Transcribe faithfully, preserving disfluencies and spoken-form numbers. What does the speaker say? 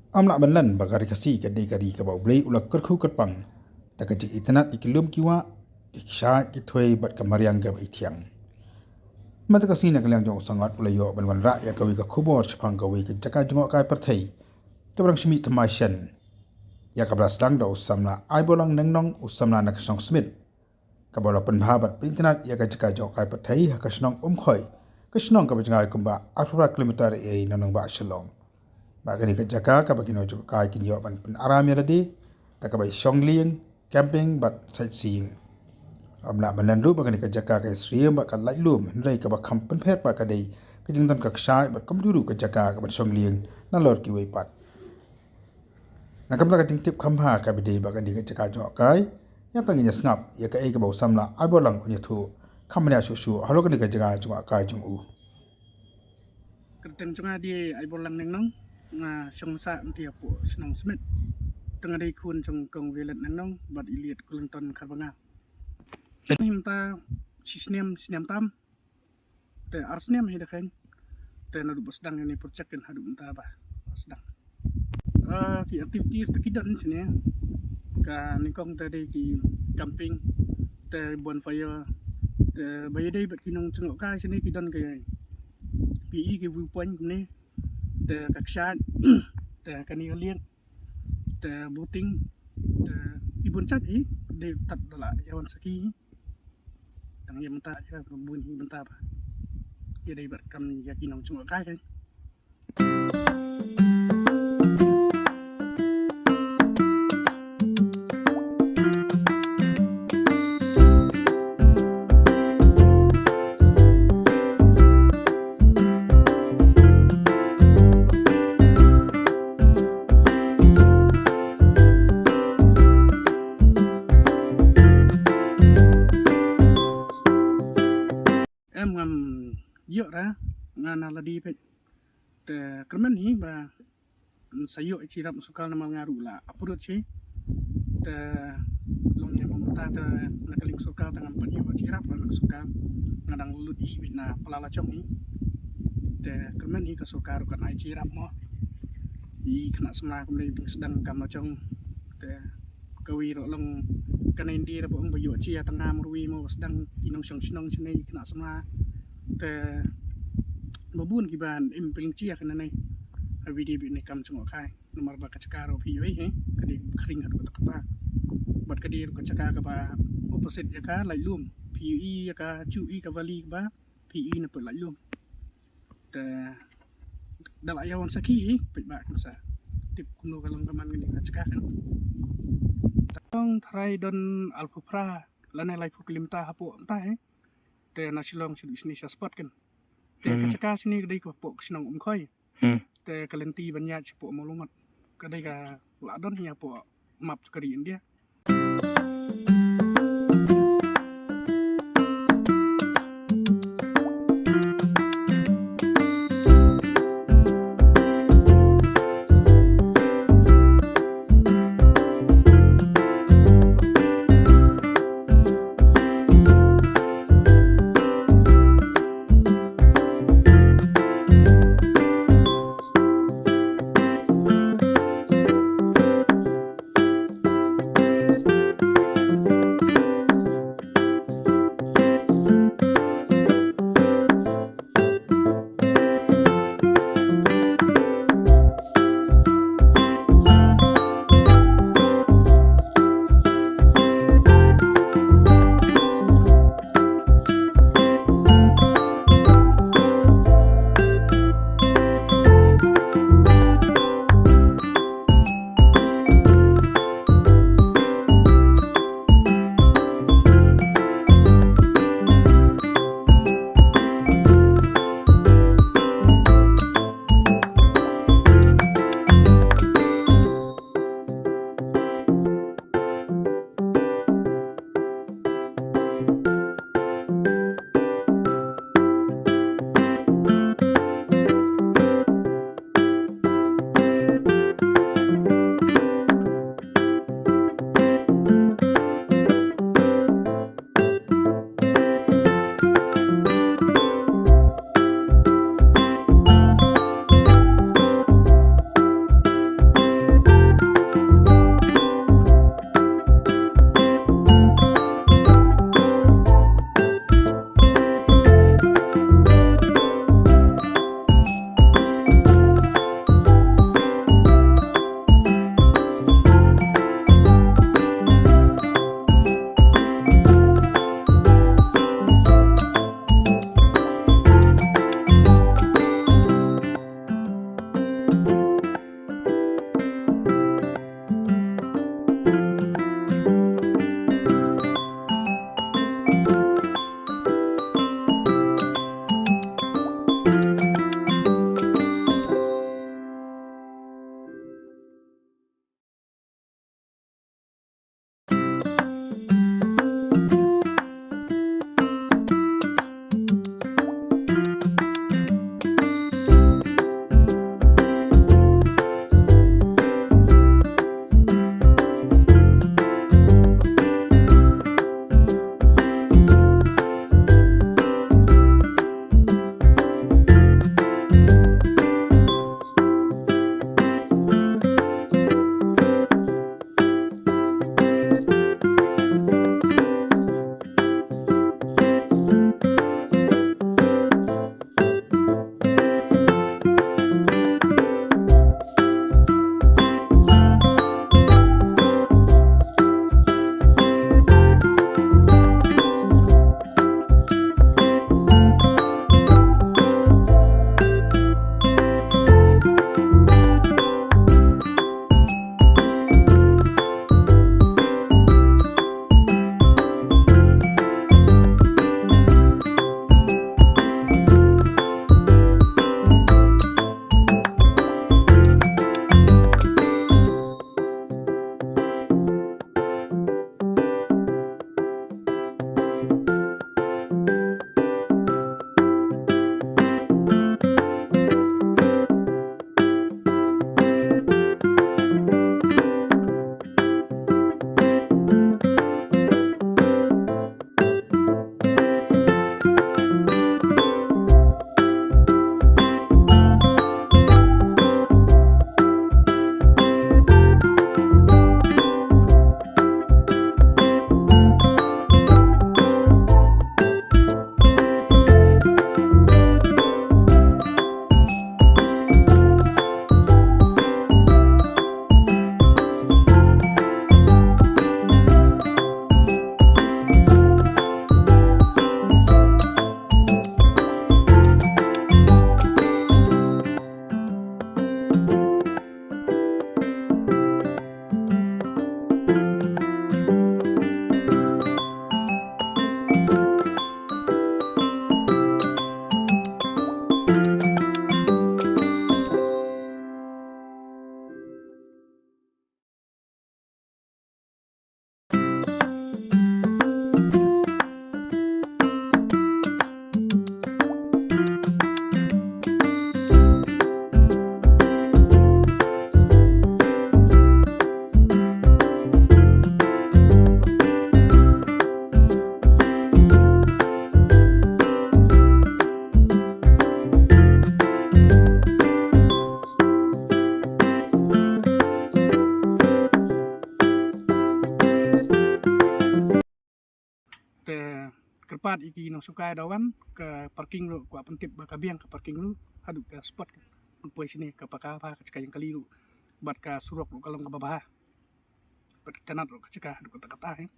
Ym lah ban len ba ka Ri Khasi ka dei ka ri kaba U Blei u la kyrkhu kyrpang da ka jingitynnad ïa ki lum ki wah, ki kshaid ki thwei bad ka mariang kaba ithiang. Mynta ka sngi na ka liang jong u Sangot u la ïoh ban wanrah ïa kawei ka khubor shaphang kawei ka jaka jngohkai pyrthei kaba dang shu mih thymmai shen, ïa kaba la sdang da u samla Aiborlang Nengnong, u samla na ka shnong Smit, kaba la pynbha bad pynitynnad ïa ka jaka jngohkai pyrthei ha ka shnong Umkhoi, ka shnong kaba jngai kumba arphew phra kilometer ei na nongbah Shillong. Bad kane ka jaka kaba ki nongjngohkai kin ïoh ban pynaram ïa lade da kaba shong lieng, camping bad sightseeing. Ym lah ban len ruh ba kane ka jaka ka syriem bad ka laitlum, hynrei kaba kham pynpher pat ka dei ka jingdon ka kshaid bad kumjuh ruh ka jaka kaban shong lieng nalor kiwei pat. Na ka bynta ka jingtip kham bha kaba dei ba kane ka jaka jngohkai, ïa tang ngin ïa sngap ïa kaei kaba u samla Aiborlang un ïathuh kham bniah shuh shuh halor kane ka jaka jngohkai jong u. Kyrteng jong nga dei Aiborlang Nengnong, nga shong sah nangta hapoh shnong Smit. Te nga dei khun jong Kong Violet Nengnong bad i Liet Kulanton Kharbanga. Mynta shi snem, snem tam. Te ar snem hi da khein. Te naduh ba sdang ïa kane project kan haduh mynta ba sdang. Ah, ki activities te ki don shane. Ka nyngkong te dei ki camping, te bonfire, te ba ïadei bad ki nongjngohkai shane ki don ki, phi i ki viewpoint kumne, te ka kshaid, te kane ka lieng, te boating, te i bun jait hi, dei tad da la ïa wan sakhi. Tang ïa mynta ïa bun hi mynta ba ïadei bad kam ïa ki nongjngohkai kan. Em, ngam ïoh ra, nga na lade peit. Te kyrmen hi ba sa ïoh i jyrap sorkar namar nga ruh la approach hi. Te long ïa mynta te na ka liang sorkar te ngam pat ïoh i jyrap na ka sorkar, nga dang lut i beit na pla la jong hi. Te kyrmen hi ka sorkar ruh kan ai jyrap mo. I khynnah samla kumne i sdang kam la jong. Te kawei ruh long kane ndei ruh ba ong ba ïoh jia tang nga marwei mo ba sdang i nongshong shnong shane i khynnah samla. Te ba bun kiba im pynjia kane ne. Ha video beit ne kam jngohkai. Namar ba ka jaka ruh phi ïohi hi, ka dei kaba khring haduh katta katta. Bad ka dei ruh ka jaka kaba opposite ïa ka laitlum. Phi ïohi ïa ka, ju ïohi ka valley kaba phi ïohi na pdeng laitlum. Te da la ïa wan sakhi hi, peit ba kan sa tip kumno ka long ka man kane ka jaka kan. Tang tharai don arphew phra lane laiphew kilometer hapoh mynta hi. Te na Shillong shu dei shane sha spot kan. Te ka jaka shane ka dei ka hapoh ka shnong Umkhoi. Te ka lynti ban ïaid shapoh Mawlamut ka dei ka la don hi hapoh map jong ka ri India. Pat ïa ki nongshong kai da wan ka parking ruh, kwah pyntip ba ka biang ka parking ruh haduh ka spot. Poi shane ka paka bha, ka jaka ïeng kali ruh bad ka surok ruh ka long kaba bha bad ka tnat ruh ka jaka haduh katta katta, eh.